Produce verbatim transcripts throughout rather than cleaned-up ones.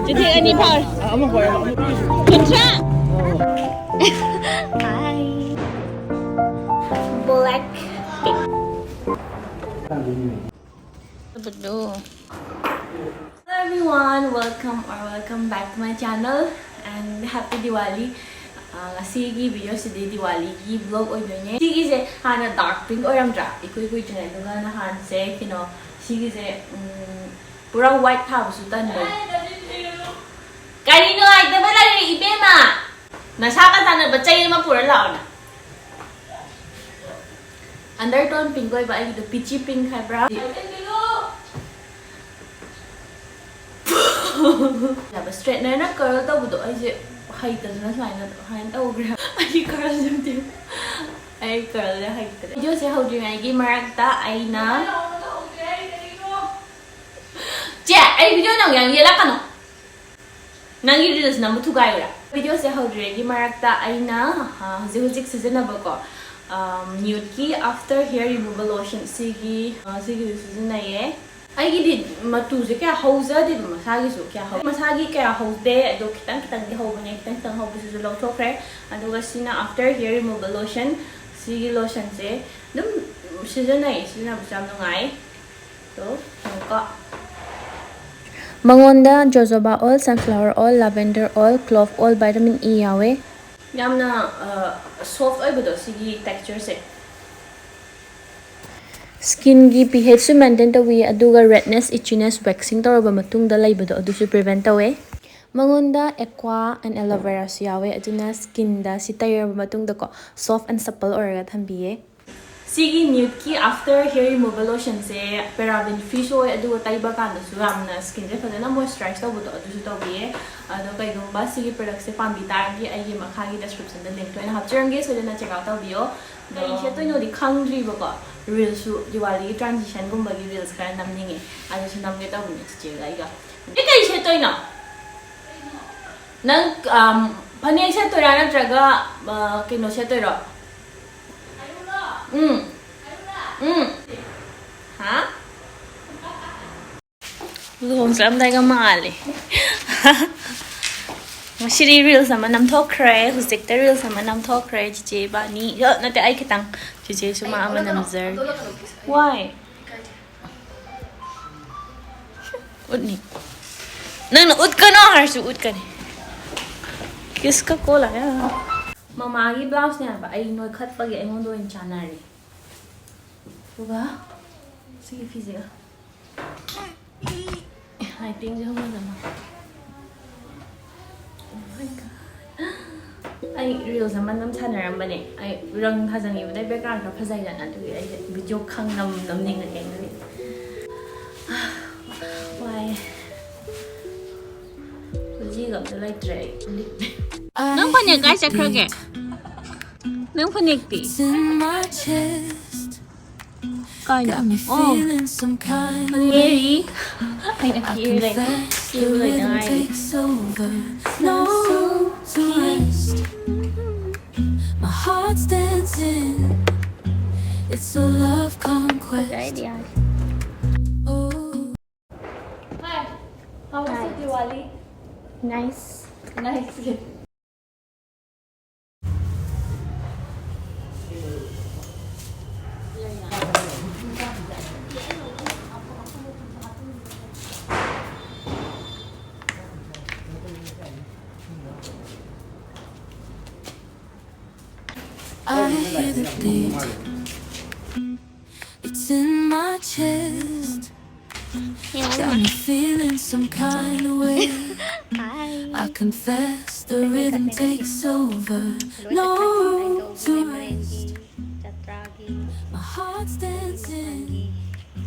ꯆꯤꯊꯤ ꯑꯅꯤ ꯐꯥꯎꯔꯦ꯫ ꯀꯨꯟꯊ꯭ꯔꯥ꯫ Black. Hello everyone, welcome or welcome back to my channel and happy Diwali. ꯑ, ꯉꯁꯤꯒꯤ video ꯁꯤꯗꯤ ꯗꯤꯋꯥꯂꯤꯒꯤ vlog ꯑꯣꯏꯗꯣꯏꯅꯦ꯫ ꯁꯤꯒꯤꯁꯦ ꯍꯥꯟꯅ dark pink ꯑꯣꯏꯔꯝꯗ꯭ꯔꯥ? ꯏꯀꯨꯏ ꯀꯨꯏꯗ꯭ꯔꯤꯉꯩ, ꯑꯗꯨꯒ ꯅꯍꯥꯟꯁꯦ ꯀꯩꯅꯣ, ꯁꯤꯒꯤꯁꯦ, ꯎꯝ, ꯄꯨꯔꯥ white ꯊꯥꯕꯁꯨ ꯇꯟꯕ꯫ ꯀꯔꯤ ꯅꯨꯡꯉꯥꯏꯇꯕ ꯂꯩꯔꯦ ꯏꯕꯦꯝꯃ? ꯅꯁꯥꯒ ꯆꯥꯟꯅꯕ ꯆꯩ ꯑꯃ ꯄꯨꯔ ꯂꯥꯛꯑꯣꯅ꯫ Undertone pink ꯑꯣꯏꯕ ꯑꯩꯒꯤꯗꯣ, peachy pink ꯍꯥꯏꯕ꯭ꯔꯥ? ꯌꯥꯕ straightener ꯅ curl ꯇꯧꯕꯗꯣ ꯑꯩꯁꯦ ꯍꯩꯇꯗꯅ ꯁꯨꯃꯥꯏꯅ, ꯁꯨꯃꯥꯏꯅ ꯇꯧꯈ꯭ꯔꯦ꯫ ꯑꯩ curl ꯁꯦ ꯑꯝꯇ ꯌꯦꯡꯉꯨ꯫ ꯑꯩ curl ꯁꯦ ꯍꯩꯇ꯭ꯔꯦ꯫ Video ꯁꯦ ꯍꯧꯗ꯭ꯔꯤꯉꯩꯒꯤ ꯃꯔꯛꯇ ꯑꯩꯅ, ꯆꯦ, ꯑꯩ video ꯅꯪ ꯌꯥꯝ ꯌꯦꯜꯂꯛꯀꯅꯣ꯫ ꯅꯪꯒꯤ reels ꯅꯝꯕ ꯊꯨꯒꯥꯏꯔꯨꯔꯥ? Video ꯁꯦ ꯍꯧꯗ꯭ꯔꯤꯉꯩꯒꯤ ꯃꯔꯛꯇ ꯑꯩꯅ, ꯑ, ꯍꯧꯖꯤꯛ ꯍꯧꯖꯤꯛ ꯁꯤꯖꯤꯟꯅꯕꯀꯣ, ꯅ꯭ꯌꯨꯠꯀꯤ after hair removal lotion ꯁꯤꯒꯤ, ꯑ, ꯁꯤꯒꯤꯁꯨ ꯁꯤꯖꯤꯟꯅꯩꯌꯦ꯫ ꯑꯩꯒꯤꯗꯤ ꯃꯇꯨꯁꯦ ꯀꯌꯥ ꯍꯧꯖꯗꯦꯕ, ꯃꯁꯥꯒꯤꯁꯨ ꯀꯌꯥ ꯍꯧ-, ꯃꯁꯥꯒꯤ ꯀꯌꯥ ꯍꯧꯗꯦ, ꯑꯗꯣ ꯈꯤꯇꯪ ꯈꯤꯇꯪꯗꯤ ꯍꯧꯕꯅꯦ꯫ ꯈꯤꯇꯪ ꯈꯤꯇꯪ ꯍꯧꯕꯁꯤꯁꯨ ꯂꯧꯊꯣꯛꯈ꯭ꯔꯦ꯫ ꯑꯗꯨꯒ ꯁꯤꯅ after hair removal lotion꯫ ꯁꯤꯒꯤ lotion ꯁꯦ ꯑꯗꯨꯝ ꯁꯤꯖꯤꯟꯅꯩ, ꯁꯤꯖꯤꯟꯅꯕꯁꯨ ꯌꯥꯝ ꯅꯨꯡꯉꯥꯏ꯫ ꯑꯗꯣ ꯌꯦꯡꯉꯨꯀꯣ꯫ ꯃꯉꯣꯟꯗ jojoba oil, sunflower oil, lavender oil, clove oil, vitamin E ꯌꯥꯎꯋꯦ꯫ ꯌꯥꯝꯅ, ꯑ, soft ꯑꯣꯏꯕꯗꯣ ꯁꯤꯒꯤ texture ꯁꯦ꯫ Skin ꯒꯤ pH ꯁꯨ maintain ꯇꯧꯕꯤ, ꯑꯗꯨꯒ redness, itchiness, waxing ꯇꯧꯔꯕ ꯃꯇꯨꯡꯗ ꯂꯩꯕꯗꯣ ꯑꯗꯨꯁꯨ prevent ꯇꯧꯋꯦ꯫ ꯃꯉꯣꯟꯗ aqua and aloe vera ꯁꯨ ꯌꯥꯎꯋꯦ, ꯑꯗꯨꯅ skin ꯗ ꯁꯤ ꯇꯩꯔꯕ ꯃꯇꯨꯡꯗꯀꯣ, soft and supple ꯑꯣꯏꯔꯒ ꯊꯝꯕꯤꯌꯦ꯫ ꯁꯤꯒꯤ ꯅ꯭ꯌꯨꯠꯀꯤ after hair removal lotion ꯁꯦ paraben free ꯁꯨ ꯑꯣꯏ, ꯑꯗꯨꯒ ꯇꯩꯕ ꯀꯥꯟꯗꯁꯨ ꯌꯥꯝꯅ skin ꯁꯦ ꯐꯖꯅ moisturize ꯇꯧꯕꯗꯣ ꯑꯗꯨꯁꯨ ꯇꯧꯕꯤꯌꯦ꯫ ꯑꯗꯣ ꯀꯩꯒꯨꯝꯕ ꯁꯤꯒꯤ product ꯁꯦ ꯄꯥꯝꯕꯤ ꯇꯥꯔꯗꯤ ꯑꯩꯒꯤ ꯃꯈꯥꯒꯤ description ꯗ link ꯇ ꯑꯣꯏꯅ ꯍꯥꯞꯆꯔꯝꯒꯦ, ꯁꯣꯏꯗꯅ check out ꯇꯧꯕꯤꯌꯣ꯫ ꯀꯔꯤ ꯁꯦꯠꯇꯣꯏꯅꯣꯗꯤ ꯈꯪꯗ꯭ꯔꯤꯕꯀꯣ, reels ꯁꯨ ꯗꯤꯋꯥꯂꯤꯒꯤ transition ꯒꯨꯝꯕꯒꯤ reels ꯈꯔ ꯅꯝꯅꯤꯡꯉꯦ, ꯑꯗꯨꯁꯨ ꯅꯝꯒꯦ ꯇꯧꯕꯅꯦ ꯆꯤꯆꯦꯒ ꯑꯩꯒ꯫ ꯑꯦ, ꯀꯔꯤ ꯁꯦꯠꯇꯣꯏꯅꯣ? ꯅꯪ, ꯑꯝ, ꯐꯅꯦꯛ ꯁꯦꯠꯇꯣꯏꯔꯥ ꯅꯠꯇ꯭ꯔꯒ, ꯑ, ꯀꯩꯅꯣ ꯁꯦꯠꯇꯣꯏꯔꯣ? ꯎꯝ꯫ ꯎꯝ꯫ ꯍꯥ? ꯂꯨꯍꯣꯡ ꯆꯠꯂꯝꯗꯥꯏꯒ ꯃꯥꯜꯂꯦ꯫ ꯉꯁꯤꯗꯤ reels ꯑꯃ ꯅꯝꯊꯣꯛꯈ꯭ꯔꯦ, ꯍꯧꯖꯤꯛꯇ reels ꯑꯃ ꯅꯝꯊꯣꯛꯈ꯭ꯔꯦ꯫ ꯆꯤꯆꯦ ꯏꯕꯥꯅꯤ, ꯑ, ꯅꯠꯇꯦ, ꯑꯩ ꯈꯤꯇꯪ, ꯆꯤꯆꯦꯁꯨ ꯃꯥ ꯑꯃ ꯅꯝꯖꯔꯤ꯫ Why? ꯎꯠꯅꯤ꯫ ꯅꯪꯅ ꯎꯠꯀꯅꯣ ꯍꯥꯏꯔꯁꯨ ꯎꯠꯀꯅꯤ꯫ ꯀꯤꯁꯀ ꯀꯣꯂꯥ ꯌꯥ꯫ ꯃꯃꯥꯒꯤ ꯕ꯭ꯂꯥꯎꯁꯅꯦ ꯍꯥꯏꯕ, ꯑꯩ ꯅꯣꯏꯈꯠꯄꯒꯤ ꯑꯩꯉꯣꯟꯗ ꯑꯣꯏꯅ ꯆꯥꯟꯅꯔꯦ꯫ ꯑꯗꯨꯒ ꯁꯤꯒꯤ ꯐꯤꯁꯤꯒ꯫ ꯂꯥꯏꯇꯤꯡꯁꯦ ꯍꯧꯒꯠꯂꯝꯃ꯫ Oh my God. ꯑꯩ reels ꯑꯃ ꯑꯗꯨꯝ ꯁꯥꯟꯅꯔꯝꯕꯅꯦ꯫ ꯑꯩ ꯔꯪ ꯊꯥꯖꯟꯈꯤꯕꯗꯩ background ꯈꯔ ꯐꯖꯩꯗꯅ, ꯑꯗꯨꯒꯤ ꯑꯩꯁꯦ video ꯈꯪꯅꯝ ꯅꯝꯅꯤꯡꯉꯛꯑꯦ ꯑꯗꯨꯒꯤ꯫ ꯋꯥꯏ꯫ ꯈꯨꯖꯤꯒ ꯑꯝꯇ ꯂꯩꯇ꯭ꯔꯦ ꯑꯩ꯫ ꯅꯪ ꯐꯅꯦꯛ ꯀꯥꯏ ꯆꯠꯈ꯭ꯔꯒꯦ? ꯅꯪ ꯐꯅꯦꯛꯇꯤ? It's in my chest. ꯀꯥꯏꯗ? Got me ꯑꯣ꯫ Feeling some kind of ꯐꯅꯦꯛ꯫ ꯑꯩꯅ I ꯀꯦꯔꯦ꯫ Confess the rhythm ꯉꯥꯏꯔꯤ꯫ Takes over. No to rest. My heart's dancing. It's a love conquest. ꯐꯖꯩꯗꯤ ꯌꯥꯔꯦ꯫ Oh. Hi. How was the Diwali? Nice. Nice. I hear the beat. It's in my chest. Got me feeling some kind of way. Hi. I confess the rhythm takes over. No to rest. My heart's dancing.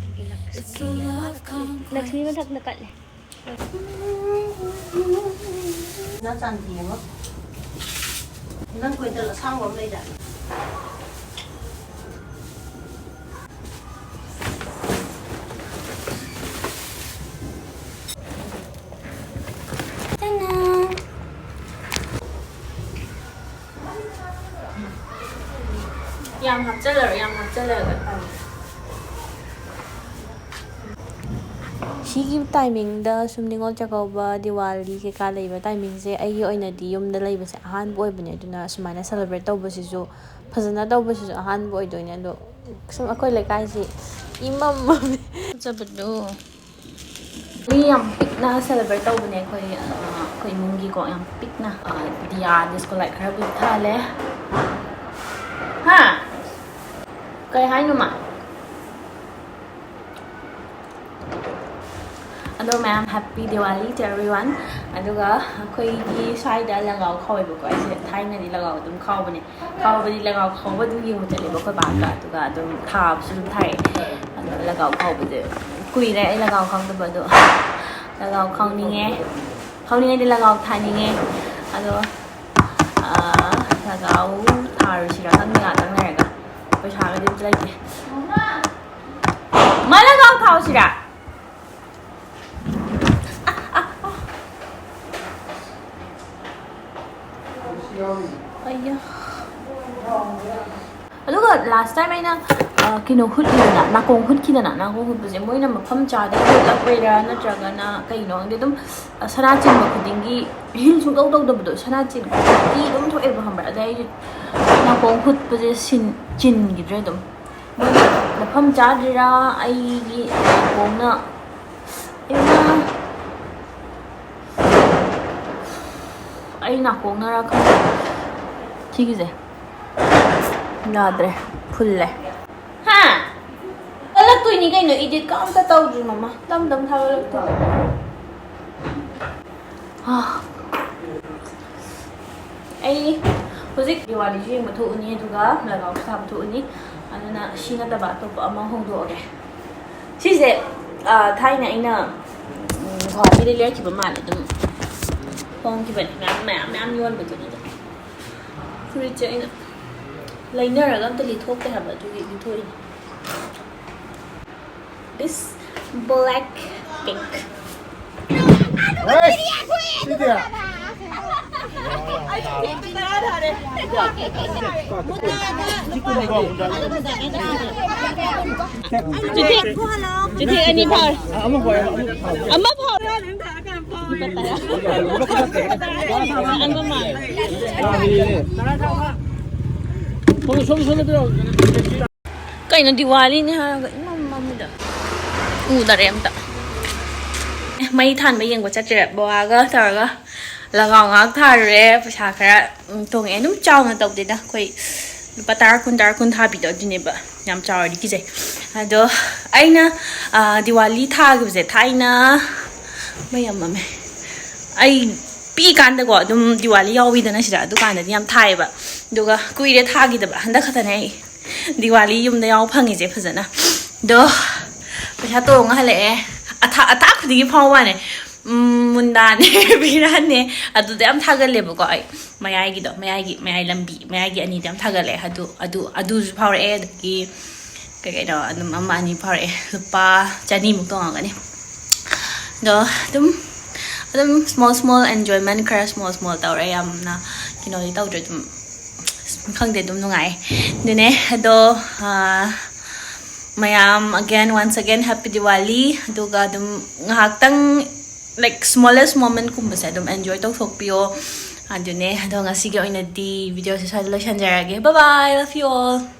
It's a love conquest. Lakshmi ꯃꯊꯛꯇ ꯀꯠꯂꯦ꯫ ꯅꯪ ꯆꯥꯟꯗꯤ ꯑꯃ, ꯅꯪ ꯀꯣꯏꯟꯇꯜ ꯑꯁꯥꯡꯕ ꯑꯃ ꯂꯩꯗꯥꯏ? ꯇꯅꯥ! ꯌꯥꯝ ꯍꯥꯞꯆꯜꯂꯔꯣꯏ, ꯌꯥꯝ ꯍꯥꯞꯆꯜꯂꯒ ꯇꯜꯂꯦ꯫ ꯁꯤꯒꯤ ꯇꯥꯏꯃꯤꯡꯗ ꯁꯨꯝ ꯅꯤꯉꯣꯜ ꯆꯥꯛꯀꯧꯕ, ꯗꯤꯋꯥꯂꯤ ꯀꯩꯀꯥ ꯂꯩꯕ ꯇꯥꯏꯃꯤꯡꯁꯦ ꯑꯩꯒꯤ ꯑꯣꯏꯅꯗꯤ ꯌꯨꯝꯗ ꯂꯩꯕꯁꯦ ꯑꯍꯥꯟꯕ ꯑꯣꯏꯕꯅꯦ꯫ ꯑꯗꯨꯅ ꯁꯨꯃꯥꯏꯅ ꯁꯦꯂꯦꯕ꯭ꯔꯦꯠ ꯇꯧꯕꯁꯤꯁꯨ, ꯐꯖꯅ ꯇꯧꯕꯁꯤꯁꯨ ꯑꯍꯥꯟꯕ ꯑꯣꯏꯗꯣꯏꯅꯦ꯫ ꯑꯗꯣ ꯁꯨꯝ ꯑꯩꯈꯣꯏ ꯂꯩꯀꯥꯏꯁꯤ ꯏꯃꯝ ꯃꯝꯃꯦ꯫ ꯐꯖꯕꯗꯣ꯫ ꯃꯤ ꯌꯥꯝ ꯄꯤꯛꯅ ꯁꯦꯂꯦꯕ꯭ꯔꯦꯠ ꯇꯧꯕꯅꯦ ꯑꯩꯈꯣꯏ, ꯑ, ꯑꯩꯈꯣꯏ ꯏꯃꯨꯡꯒꯤꯀꯣ, ꯌꯥꯝ ꯄꯤꯛꯅ꯫ ꯑ, ꯗꯤꯌꯥ ꯗꯤꯁꯀꯣ ꯂꯥꯏꯠ ꯈꯔꯕꯨꯗꯤ ꯊꯥꯜꯂꯦ꯫ ꯍꯥ? ꯀꯩ ꯍꯥꯏꯅꯣ, ꯃꯥ? ꯑꯗꯣ ꯃꯌꯥꯝ, Happy Diwali to everyone꯫ ꯑꯗꯨꯒ ꯑꯩꯈꯣꯏꯒꯤ ꯁ꯭ꯋꯥꯏꯗ ꯂꯒꯥꯎ ꯈꯥꯎꯋꯦꯕꯀꯣ꯫ ꯑꯩꯁꯦ ꯊꯥꯏꯅꯗꯤ ꯂꯒꯥꯎ ꯑꯗꯨꯝ ꯈꯥꯎꯕꯅꯦ꯫ ꯈꯥꯎꯕꯗꯤ, ꯂꯒꯥꯎ ꯈꯥꯎꯕ ꯑꯗꯨꯝ ꯌꯦꯡꯕ ꯆꯠꯂꯦꯕ ꯑꯩꯈꯣꯏ ꯕꯥꯒ꯫ ꯑꯗꯨꯒ ꯑꯗꯨꯝ ꯊꯥꯕꯁꯨ ꯑꯗꯨꯝ ꯊꯥꯏ꯫ ꯑꯗꯣ ꯂꯒꯥꯎ ꯈꯥꯎꯕꯁꯦ ꯀꯨꯏꯔꯦ ꯑꯩ ꯂꯒꯥꯎ ꯈꯥꯎꯗꯕ꯫ ꯑꯗꯣ ꯂꯒꯥꯎ ꯈꯥꯎꯅꯤꯡꯉꯦ꯫ ꯈꯥꯎꯅꯤꯡꯉꯗꯤ ꯂꯒꯥꯎ ꯊꯥꯅꯤꯡꯉꯦ꯫ ꯑꯗꯣ, ꯑꯥ, ꯂꯒꯥꯎ ꯊꯥꯔꯨꯁꯤꯔꯥ ꯈꯪꯗꯦ ꯉꯥꯛꯇꯪ ꯂꯩꯔꯒ꯫ ꯄꯩꯁꯥꯒꯗꯤ ꯑꯝꯇ ꯂꯩꯇꯦ꯫ ꯃꯥ, ꯂꯒꯥꯎ ꯊꯥꯎꯁꯤꯔꯥ? ꯑꯌꯥ꯫ ꯑꯗꯨꯒ ꯂꯥꯁ ꯇꯥꯏꯝ ꯑꯩꯅ, ꯑ, ꯀꯩꯅꯣ ꯍꯨꯠꯂꯤꯗꯅ, ꯅꯥꯀꯣꯡ ꯍꯨꯠꯈꯤꯗꯅ, ꯅꯥꯀꯣꯡ ꯍꯨꯠꯄꯁꯦ ꯃꯣꯏꯅ ꯃꯐꯝ ꯆꯥꯗꯅ ꯍꯨꯠꯂꯛꯄꯩꯔꯥ ꯅꯠꯇ꯭ꯔꯒꯅ ꯀꯩꯅꯣ ꯈꯪꯗꯦ, ꯑꯗꯨꯝ, ꯑ, ꯁꯅꯥ ꯆꯤꯟꯕ ꯈꯨꯗꯤꯡꯒꯤ ꯍꯤꯜ ꯁꯨꯡꯇꯧ ꯇꯧꯗꯕꯗꯣ, ꯁꯅꯥ ꯆꯤꯟꯕ ꯈꯨꯗꯤꯡꯒꯤ ꯑꯗꯨꯝ ꯊꯣꯛꯑꯦꯕ, ꯈꯪꯕ꯭ꯔꯥ? ꯑꯗꯩ ꯑꯩꯁꯦ ꯅꯥꯀꯣꯡ ꯍꯨꯠꯄꯁꯦ ꯁꯤꯟ-, ꯆꯤꯟꯈꯤꯗ꯭ꯔꯦ ꯑꯗꯨꯝ꯫ ꯃꯣꯏꯅ ꯃꯐꯝ ꯆꯥꯗ꯭ꯔꯤꯔꯥ, ꯑꯩꯒꯤ ꯅꯥꯀꯣꯡꯅ, ꯏꯃꯥ, ꯑꯩ ꯅꯥꯀꯣꯡꯅꯔꯥ ꯈꯪꯗꯦ꯫ ꯁꯤꯒꯤꯁꯦ ꯌꯥꯗ꯭ꯔꯦ, ꯐꯨꯜꯂꯦ꯫ ꯍꯥ? ꯊꯥꯒꯠꯂꯛꯇꯣꯏꯅꯤ ꯀꯩꯅꯣ, ꯏꯗꯤꯠꯀ ꯑꯝꯇ ꯇꯧꯗ꯭ꯔꯤ ꯃꯃꯥ꯫ ꯇꯝ ꯇꯝ ꯊꯥꯒꯠꯂꯛꯇꯣꯏꯅꯤ꯫ ꯑꯥ꯫ ꯑꯩ ꯍꯧꯖꯤꯛ ꯗꯤꯋꯥꯂꯤꯁꯨ ꯌꯦꯡꯕ ꯊꯣꯛꯎꯅꯤ, ꯑꯗꯨꯒ ꯂꯒꯥꯎꯁꯨ ꯊꯥꯕ ꯊꯣꯛꯎꯅꯤ꯫ ꯑꯗꯨꯅ ꯁꯤ ꯅꯠꯇꯕ ꯑꯇꯣꯞꯄ ꯑꯃ ꯍꯣꯡꯗꯣꯛꯑꯒꯦ꯫ ꯁꯤꯁꯦ, ꯑꯥ, ꯊꯥꯏꯅ ꯑꯩꯅ, ꯎꯝ, ꯒꯨꯍꯥꯇꯤꯗ ꯂꯩꯔꯛꯈꯤꯕ ꯃꯥꯜꯂꯦ, ꯑꯗꯨꯝ ꯍꯣꯡꯈꯤꯕꯅꯦ꯫ ꯃꯌꯥꯝ, ꯃꯌꯥꯝ, ꯃꯌꯥꯝ ꯌꯣꯟꯕꯗꯨꯅꯤꯗ꯫ ꯐꯨꯔꯤꯠꯁꯦ ꯑꯩꯅ ꯂꯩꯅꯔꯒ ꯑꯝꯇ ꯂꯤꯊꯣꯛꯇꯦ ꯍꯥꯏꯕ, ꯑꯗꯨꯒꯤ ꯂꯤꯊꯣꯛꯏꯅꯦ꯫ This black pink. ꯑꯩꯁ, ꯁꯤꯗꯤ꯫ ꯆꯨꯊꯦꯛ, ꯆꯨꯊꯦꯛ ꯑꯅꯤ ꯐꯥꯎꯔꯦ꯫ ꯑꯃ ꯐꯥꯎꯔꯦ꯫ ꯂꯨꯄꯥ ꯇꯔꯥ꯫ ꯑꯃ ꯃꯥꯡꯉꯦ꯫ ꯀꯩꯅꯣ, ꯗꯤꯋꯥꯂꯤꯅꯦ ꯍꯥꯏꯔꯒ ꯏꯃꯝ ꯃꯝꯃꯤꯗ꯫ ꯎꯗꯔꯦ ꯑꯝꯇ꯫ ꯑꯦ, ꯃꯩ ꯊꯥꯟꯕ ꯌꯦꯡꯕ ꯆꯠꯇ꯭ꯔꯦ ꯕꯕꯥꯒ ꯇꯧꯔꯒ꯫ ꯂꯒꯥꯎ ꯉꯥꯏꯍꯥꯛ ꯊꯥꯔꯨꯔꯦ, ꯄꯩꯁꯥ ꯈꯔ, ꯎꯝ, ꯇꯣꯡꯉꯛꯑꯦ꯫ ꯑꯗꯨꯝ ꯆꯥꯎꯅ ꯇꯧꯗꯦꯗ, ꯑꯩꯈꯣꯏ ꯂꯨꯄꯥ ꯇꯔꯥ, ꯀꯨꯟ, ꯇꯔꯥ, ꯀꯨꯟ ꯊꯥꯕꯤꯗꯣ ꯑꯗꯨꯅꯦꯕ꯫ ꯌꯥꯝ ꯆꯥꯎꯔꯗꯤ ꯀꯤꯖꯩ꯫ ꯑꯗꯣ ꯑꯩꯅ, ꯑ, ꯗꯤꯋꯥꯂꯤ ꯊꯥꯈꯤꯕꯁꯦ ꯊꯥꯏꯅ, ꯃꯩ ꯌꯥꯝ ꯃꯝꯃꯦ꯫ ꯑꯩ ꯄꯤꯛꯏꯀꯥꯟꯗꯀꯣ ꯑꯗꯨꯝ ꯗꯤꯋꯥꯂꯤ ꯌꯥꯎꯋꯤꯗꯅ ꯁꯤꯗ, ꯑꯗꯨꯀꯥꯟꯗꯗꯤ ꯌꯥꯝ ꯊꯥꯏꯌꯦꯕ꯫ ꯑꯗꯨꯒ ꯀꯨꯏꯔꯦ ꯊꯥꯈꯤꯗꯕ, ꯍꯟꯗꯛ ꯈꯛꯇꯅꯦ ꯑꯩ ꯗꯤꯋꯥꯂꯤ ꯌꯨꯝꯗ ꯌꯥꯎꯕ ꯐꯪꯉꯤꯁꯦ ꯐꯖꯅ꯫ ꯑꯗꯣ ꯄꯩꯁꯥ ꯇꯣꯡꯉ ꯍꯜꯂꯛꯑꯦ꯫ ꯑꯊꯥ-, ꯑꯊꯥ ꯈꯨꯗꯤꯡꯒꯤ ꯐꯥꯎꯕ ꯋꯥꯅꯦ꯫ ꯎꯝ, ꯃꯨꯟꯗꯥꯅꯦ, ꯕꯤꯔꯥꯅꯦ, ꯑꯗꯨꯗ ꯌꯥꯝ ꯊꯥꯒꯜꯂꯦꯕꯀꯣ ꯑꯩ꯫ ꯃꯌꯥꯏꯒꯤꯗꯣ, ꯃꯌꯥꯏꯒꯤ, ꯃꯌꯥꯏ ꯂꯝꯕꯤ, ꯃꯌꯥꯏꯒꯤ ꯑꯅꯤꯗꯣ ꯌꯥꯝ ꯊꯥꯒꯠꯂꯦ꯫ ꯑꯗꯨ, ꯑꯗꯨ, ꯑꯗꯨꯁꯨ ꯐꯥꯎꯔꯛꯑꯦ, ꯑꯗꯒꯤ ꯀꯩ ꯀꯩꯅꯣ ꯑꯗꯨꯝ ꯑꯃ ꯑꯅꯤ ꯐꯥꯎꯔꯛꯑꯦ꯫ ꯂꯨꯄꯥ ꯆꯅꯤꯃꯨꯛ ꯇꯣꯡꯉꯝꯒꯅꯤ꯫ ꯑꯗꯣ ꯑꯗꯨꯝ, ꯑꯗꯨꯝ small small enjoyment ꯈꯔ small small ꯇꯧꯔꯦ꯫ ꯌꯥꯝꯅ ꯀꯩꯅꯣꯗꯤ ꯇꯧꯗ꯭ꯔꯦ, ꯑꯗꯨꯝ ꯈꯪꯗꯦ, ꯑꯗꯨꯝ ꯅꯨꯡꯉꯥꯏ꯫ ꯑꯗꯨꯅꯦ ꯑꯗꯣ, ꯑꯥ, ꯃꯌꯥꯝ again, once again, happy Diwali꯫ ꯑꯗꯨꯒ ꯑꯗꯨꯝ ꯉꯥꯏꯍꯥꯛꯇꯪ, like, smallest moment ꯀꯨꯝꯕꯁꯦ ꯑꯗꯨꯝ enjoy ꯇꯧꯊꯣꯛꯄꯤꯌꯣ꯫ ꯑꯗꯨꯅꯦ ꯑꯗꯣ ꯉꯁꯤꯒꯤ ꯑꯣꯏꯅꯗꯤ video ꯁꯦ ꯁ꯭ꯋꯥꯏꯗ ꯂꯣꯏꯁꯟꯖꯔꯒꯦ꯫ Bye bye, love you all꯫